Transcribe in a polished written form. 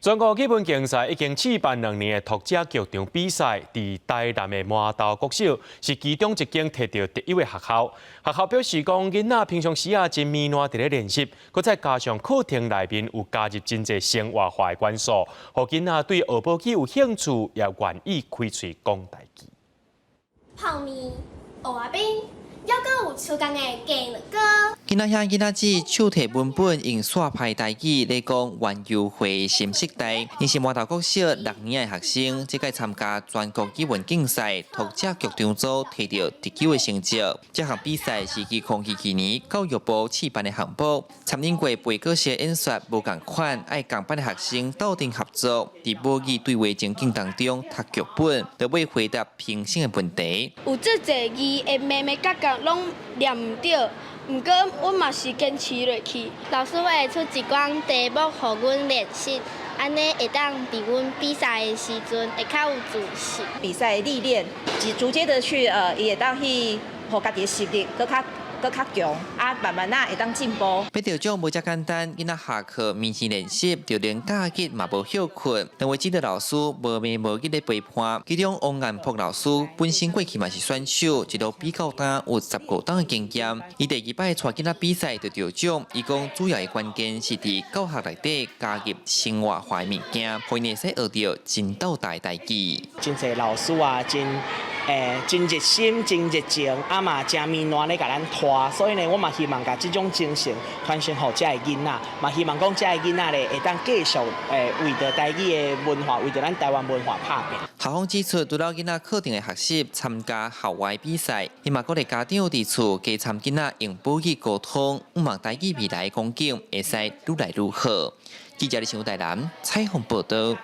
全國語文競賽已經試辦2年的讀者劇場比賽，佇台南的麻豆國小是其中一間摕著第一的學校。學校表示講，囡仔平常時啊真糜爛佇咧練習，閣再加上課程內面有加入真濟生活化的元素，予囡仔對學母語有興趣，也願意開喙講台語。泡麵、芋仔冰，猶閣有手工的雞卵糕。囡仔兄囡仔姊手提文本，用煞派台語咧講園遊會新世代。𪜶是麻豆國小六年的學生，這屆參加全國語文競賽，讀者劇場組摕著第九的成績。這項比賽是繼康熙去年教育部試辦的項目，參與過背故事演說無仝款，愛仝班的學生鬥陣合作，佇母語對話情境當中讀劇本，就欲回答評審的問題。有足濟字的眉眉角角攏念毋著。毋過，阮嘛是堅持落去。老師會出一寡題目予阮練習，按呢會當佇阮比賽的時陣會較有自信。比賽歷練，逐漸的去會當去予家己的實力閣較強，啊，慢慢仔會當進步。欲得獎無遮簡單，囡仔下課勉強練習，就連假日嘛無歇睏。兩位指導老師無暝無日咧陪伴，其中王顏璞老師本身過去嘛是選手，一路比到今有15冬的經驗。伊第二擺帶囡仔比賽就得獎，伊講主要的關鍵是佇教學內底加入生活化的物件，予𪜶會使學著真道地的台語。真濟老師啊，真熱心、真熱情，啊嘛誠糜爛咧共咱帶，所以呢，我嘛希望共這種精神傳承予遮的囡仔，嘛希望講遮的囡仔咧會當繼續為著台語的文化，為著咱台灣文化拍拚。校方指出，除了囡仔課程的學習，參加校外比賽，伊嘛鼓勵家長佇厝加參囡仔用母語溝通，向望台語未來光景會使愈來愈好。記者李新台南採訪報導。